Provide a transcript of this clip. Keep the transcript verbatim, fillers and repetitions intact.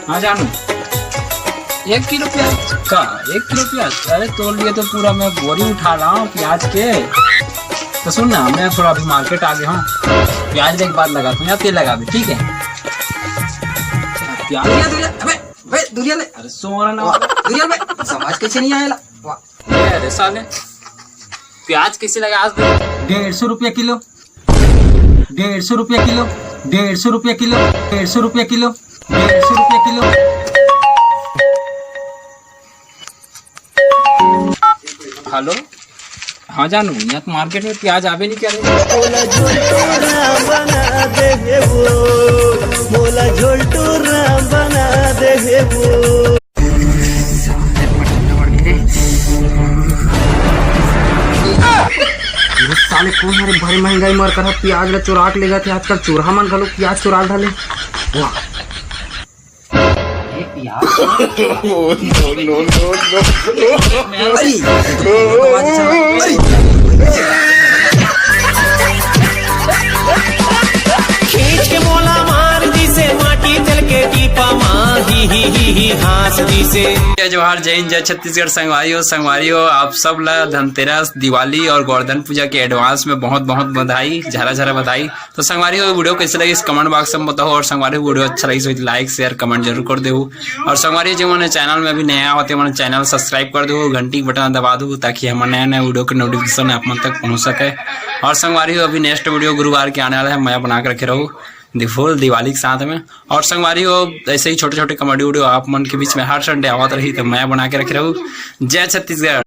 हाँ जानू, एक किलो प्याज का? एक किलो प्याज? अरे, तोर लिए तो पूरा मैं बोरी उठा लाऊं प्याज के। तो सुन ना, मैं थोड़ा अभी मार्केट आ गया हूँ, प्याज लेके बाद लगाता हूँ, या तेल लगा भी, ठीक है? प्याज दुरिया, दुरिया, अबे, अबे, दुरिया ले। अरे, सोना ना। वाह, दुरिया बे, समझ कैसे नहीं आएला? वाह। अरे साले, प्याज कैसे लगा आज? डेढ़ सौ रुपया किलो, डेढ़ सौ रुपया किलो, डेढ़ सौ रुपया किलो, डेढ़ सौ रुपया किलो, डेढ़ सौ रुपया किलो। हेलो, हाँ जानू, यहाँ तो मार्केट में प्याज आवे नहीं क्या रे? मोला झोलटूरा बना दे हे वो, मोला झोलटूरा बना दे हे वो। ये साले कौन हरे भारी महंगाई मार कर प्याज ला चुरा के लेगा थे। आजकल चोरहा मन घलो प्याज चुरा डाले। वाह। अरे, खींच के मोला मार दिसे, माटी तेल के टीपा मा ही, ही, ही, ही, हाँस दिसे। जय जोहार, जय हिंद, जय छत्तीसगढ़। संगवारी हो, संगवारी हो, आप सब ला धनतेरस, दिवाली और गोवर्धन पूजा के एडवांस में बहुत बहुत बधाई, झरा झरा बधाई। तो संगवारी हो, वीडियो कैसे लगी इस कमेंट बॉक्स में बताओ, और संगवारी हो, वीडियो अच्छा लगी तो लाइक शेयर कमेंट जरूर कर देहू। और संगवारी हो, जो मैंने चैनल में अभी नया होते, मैंने चैनल सब्सक्राइब कर दो, घंटी बटन दबा दो, ताकि हमारे नया नया वीडियो के नोटिफिकेशन आप मन तक पहुंच सके। और संगवारी हो, अभी नेक्स्ट वीडियो गुरुवार के आने वाला है, मया बना के रखे रहो दी फुल दिवाली के साथ में। और संगवारी हो, ऐसे ही छोटे छोटे कॉमेडी वीडियो आप मन के बीच में हर संडे आवत रही, तो मया बना के रखे रहो। जय छत्तीसगढ़।